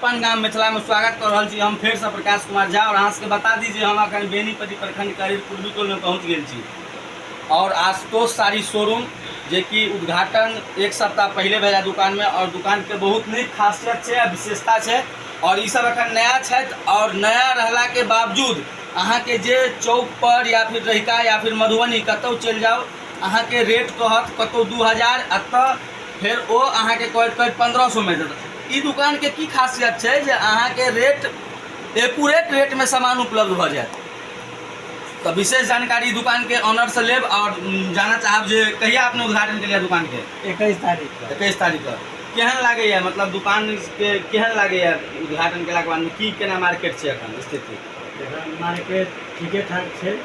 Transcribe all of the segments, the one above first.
अपन गाम मिथिला में स्वागत कर रहल छी। हम फेर से प्रकाश कुमार झा और अहाँ सबके बता दी जे हम अखन बेनीपट्टी प्रखंड के पूर्वी टोल में पहुंच गेल छी और आशुतोष साड़ी शोरूम जे कि उद्घाटन एक सप्ताह पहले भेल दुकान में और दुकान के बहुत नीक खासियत छै आ विशेषता छै और ई सब अखन नया छथि और नया रहला के बावजूद अहाँके जे चौक पर या फिर रहिका या फिर मधुबनी कतहु चलि जाउ, अहाँके रेट कहत कतहु 2000, एतऽ फेर ओ अहाँके कहैत कहैत 1500 में देत। ई दुकानके की खासियत छै जे अहाँके रेट एक्यूरेट रेटमे सामान उपलब्ध भऽ जायत। तऽ विशेष जानकारी दुकानके ऑनरसँ लेब और जानऽ चाहब जे कहिया अपने उद्घाटन केलियै दुकानके? 21 तारीख। 21 तारीख। केहन लागैया, मतलब दुकानके केहन लागैया उद्घाटन केलाके बादमे, की केना मार्केट छै एखन स्थिति? एखन मार्केट ठीके ठाक छै।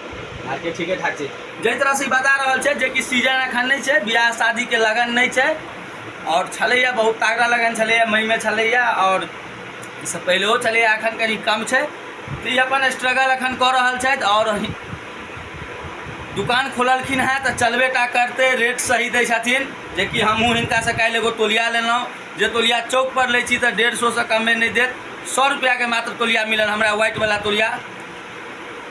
मार्केट ठीके ठाक छै। जाहि तरहसँ ई बता रहल छै जेकि सीजन एखन नहि छै, बियाह शादीके लगन नहि छै और छलैया बहुत तगड़ा लगन छलैया, मईमे छलैया और ईसँ पहिलेहो छलैया, एखन कनि कम छै। तऽ ई अपन स्ट्रगल एखन कऽ रहल छथि और दुकान खोललखिन हेँ तऽ चलबे टा करतै। रेट सही दै छथिन, जेकि हमहूँ हिनकासँ काल्हि एगो तौलिया लेलहुँ, जे तौलिया चौकपर लै छी तऽ 150सँ कममे नहि देत। 100 रुपैआके मात्र तौलिया मिलल हमरा, व्हाइटवला तौलिया।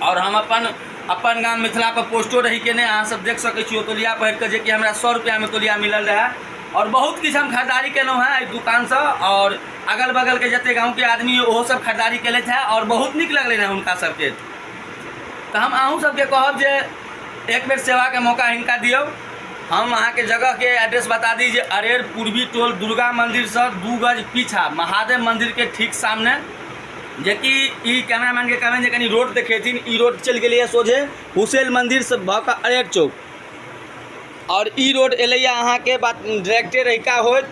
आओर हम अपन अपन गाम मिथिलापर पोस्टो रही केने, अहाँ सब देख सकै छी ओ तौलिया पहिरके, जेकि हमरा 100 रुपैआमे तौलिया मिलल रहए। आओर बहुत किछु हम खरीदारी केलहुँ हेँ एहि दुकानसँ आओर अगल बगलके जतेक गाँवके आदमी ओहो सब खरीदारी केलथि हेँ आओर बहुत नीक लगलै हँ हुनका सबके। तऽ हम अहूँ सबके कहब जे एक बेर सेवाके मौका हिनका दियौ। हम अहाँके जगहके एड्रेस बता दी जे अरेर पूर्वी टोल दुर्गा मन्दिरसँ 2 गज पीछा महादेव मन्दिरके ठीक सामने, जेकि ई कैमरामैनके कहबनि जे कनि रोड देखेथिन। ई रोड चलि गेलैए सोझे हुसैन मन्दिरसँ भऽ कऽ अरेर चौक और ई रोड एलैए अहाँके बात डायरेक्टे रहिका होइत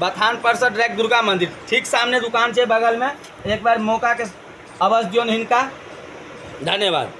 बथान परसँ डायरेक्ट दुर्गा मन्दिर ठीक सामने दुकान छै बगलमे। एक बार मौकाके अवश्य दियौन हिनका। धन्यवाद।